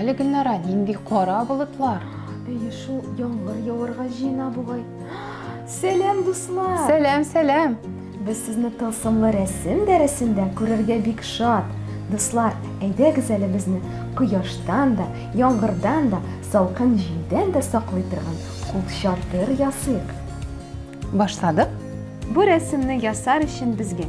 әле, Гөлнара, нинди кара болытлар. Әйе шул, яңгыр яварга җыена бугай. Сәлам, дуслар! Сәлам, сәлам! Без сезне тылсымлы рәсем дәресендә күрергә бик шат. Дуслар, әйдәгез әле безне кояштан да, яңгырдан да, салкын җилдән дә саклый торган кулчатыр ясыйк. Башладык. Бу рәсемне ясар өчен безгә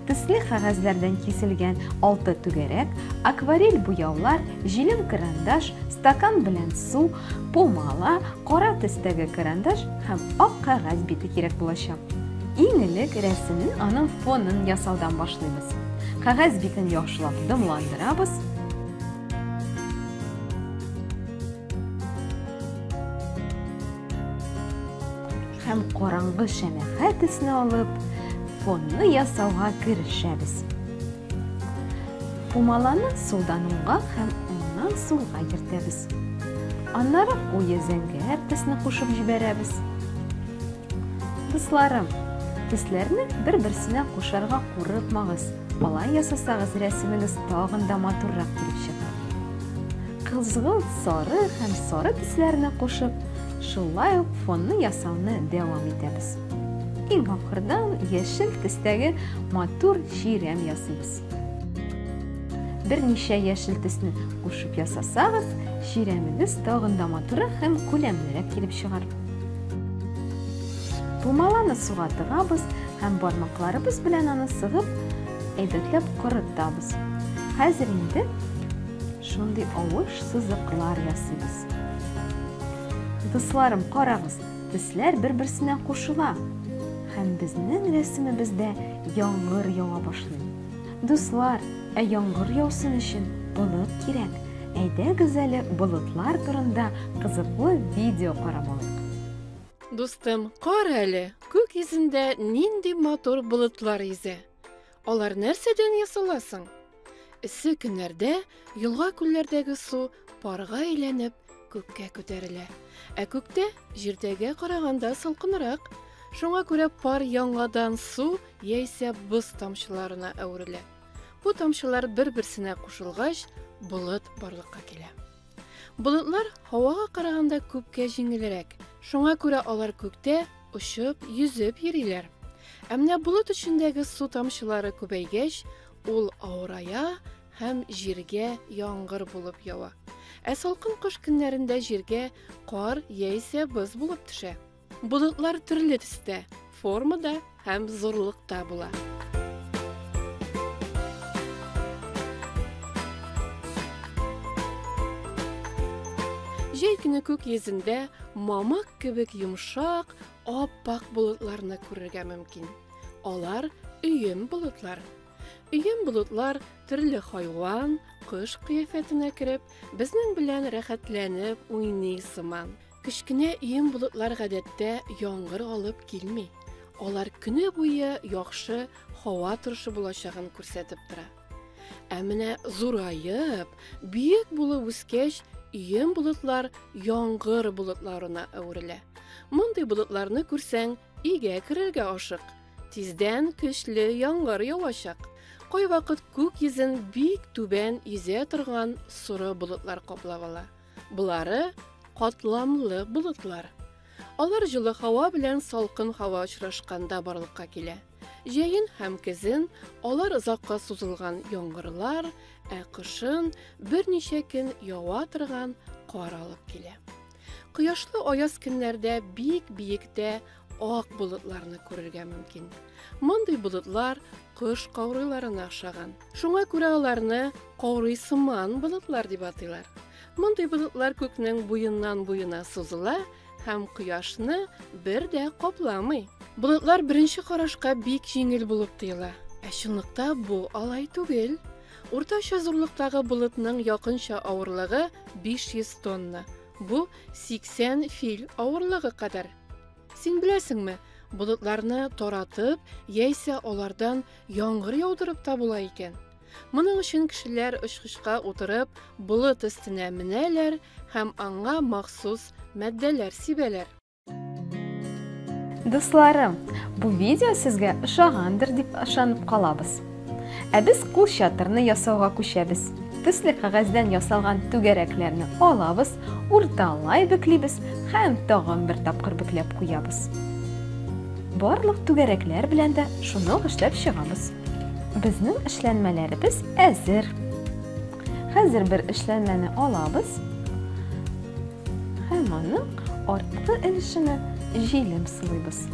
төсле кәгазьләрдән киселгән алты түгәрәк, акварель буяулар, җилем карандаш, стакан белән су, пумала, кара төстәге карандаш һәм ак кәгазь бите кирәк булачак. Иң элек рәсемне аның фонын ясаудан башлыйбыз. Кәгазь битен яхшылап дымландырабыз. Һәм караңгы шәмәхә төсне алып, фонны ясауга керешәбез. Пумаланы сулдан уңга һәм уңнан сулга йөртәбез. Аннары куе зәңгәр төсне кушып җибәрәбез. Дусларым, төсләрне бер-берсенә кушарга курыкмагыз. Алай ясасагыз, рәсемегез тагын да матуррак килеп чыгар. Кызгылт сары һәм сары төсләрне кушып, шулай ук фонны ясауны дәвам итәбез. Иң ахырдан яшел төстәге матур чирәм ясыйбыз. Берничә яшел төсне кушып ясасагыз, чирәмегез тагын да матуррак һәм күләмлерәк килеп чыгар. Пумаланы суга тыгабыз һәм бармакларыбыз белән аны сыгып, әйбәтләп корытабыз. Хәзер инде шундый авыш сызыклар ясыйбыз. Дусларым, карагыз, төсләр бер-берсенә кушыла. Һәм безнең рәсемебездә яңгыр ява башлый. Дуслар, ә яңгыр яусын өчен болыт кирәк. Әйдәгез әле болытлар турында кызыклы видео карап алыйк. Дустым, кара әле, күк йөзендә нинди матур болытлар йөзә. Алар нәрсәдән ясала соң? Эссе көннәрдә елга-күлләрдәге су парга әйләнеп күккә күтәрелә. Ә күктә җирдәгә караганда салкынрак. Шуңа күрә пар яңадан су яисә боз тамчыларына әверелә. Бу тамчылар бер-берсенә кушылгач, болыт барлыкка килә. Болытлар һавага караганда күпкә җиңелрәк. Шуңа күрә алар күктә очып, йөзеп йөриләр. Ә менә болыт эчендәге су тамчылары күбәйгәч, ул авырая һәм җиргә яңгыр булып ява. Ә салкын кыш көннәрендә җиргә кар яисә боз булып төшә. Болытлар төрле төстә, формада һәм зурлыкта була. Җәй көне күк йөзендә мамык кебек йомшак, ап-ак болытларны күрергә мөмкин. Алар өем болытлар. Өем болытлар төрле хайван, кош кыяфәтенә кереп, безнең белән рәхәтләнеп уйный сыман. Кечкенә өем болытлар гадәттә яңгыр алып килми. Алар көне буе яхшы һава торышы булачагын күрсәтеп тора. Ә менә зураеп, биек булып үскәч, өем болытлар яңгыр болытларына әверелә. Мондый болытларны күрсәң, өйгә керергә ашык. Тиздән көчле яңгыр явачак. Кайвакыт күк йөзен бик түбән йөзә торган соры болытлар каплап ала. Болары катламлы болытлар. Алар җылы һава белән салкын һава очрашканда барлыкка килә. Җәен һәм көзен алар озакка сузылган яңгырлар, ә кышын берничә көн ява торган кар алып килә. Кояшлы аяз көннәрдә бик биектә ак болытларны күрергә мөмкин. Мондый болытлар кош каурыйларына охшаган. Шуңа күрә аларны каурыйсыман болытлар дип атыйлар. Мондый болытлар күкнең буеннан буена сузыла һәм кояшны бер дә капламый. Болытлар беренче карашка бик җиңел булып тоела. Ә чынлыкта бу алай түгел. Уртача зурлыктагы болытның якынча авырлыгы 500 тонна. Бу 80 фил авырлыгы кадәр. Син беләсеңме, болытларны таратып, яисә алардан яңгыр яудырып та була икән. Моның өчен кешеләр очкычка утырып, болыт өстенә менәләр һәм аңа махсус матдәләр сибәләр. Дусларым, бу видео сезгә ошагандыр дип ышанып калабыз. Ә без кулчатырны ясауга күчәбез. Төсле кәгазьдән ясалган түгәрәкләрне алабыз, урталай бөклибез һәм тагын бер тапкыр бөкләп куябыз. Барлык түгәрәкләр белән дә шуны ук эшләп чыгабыз. Безнең эшләнмәләребез әзер. Хәзер бер эшләнмәне алабыз һәм аның арткы өлешенә җилем сылыйбыз.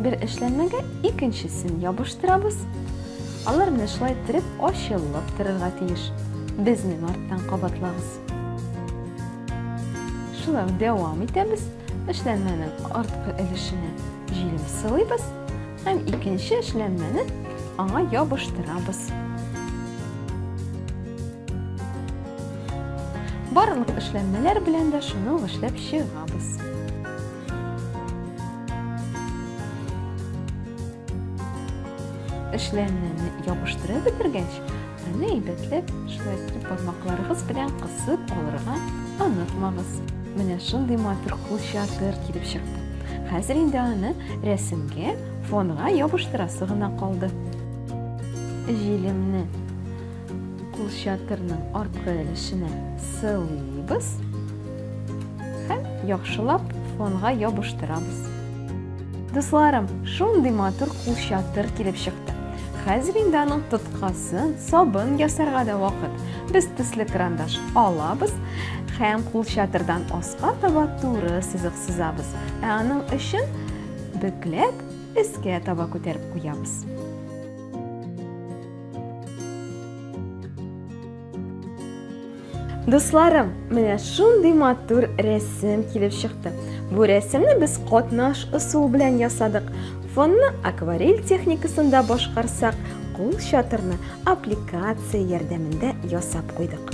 Бер эшләнмәгә икенчесен ябыштырабыз. Алар менә шулай иттереп ачылып торырга тиеш. Безнең арттан кабатлагыз. Шулай ук дәвам итәбез. Эшләнмәнең арткы өлешенә җилем сылыйбыз һәм икенче эшләнмәне аңа ябыштырабыз. Барлык эшләнмәләр белән дә шуны ук эшләп чыгабыз. Эшләнмәне ябыштырып бетергәч, аны әйбәтләп шулай итеп бармакларыгыз белән кысып алырга онытмагыз. Менә шундый матур кулчатыр килеп чыкты. Хәзер инде аны рәсемгә, фонга ябыштырасы гына калды. Җилемне кулчатырның арткы өлешенә сылыйбыз һәм яхшылап фонга ябыштырабыз. Дусларым, шундый матур кулчатыр килеп чыкты. Хәзер инде аның тоткасын, сабын ясарга да вакыт. Без төсле карандаш алабыз һәм кулчатырдан аска таба туры сызык сызабыз. Ә аның өчен бөкләп өскә таба күтәреп куябыз. Дусларым, менә шундый матур рәсем килеп чыкты. Бу рәсемне без катнаш ысул белән ясадык. Фонны акварель техникасында башкарсак, кул чатырны аппликация ярдәмендә ясап куйдык.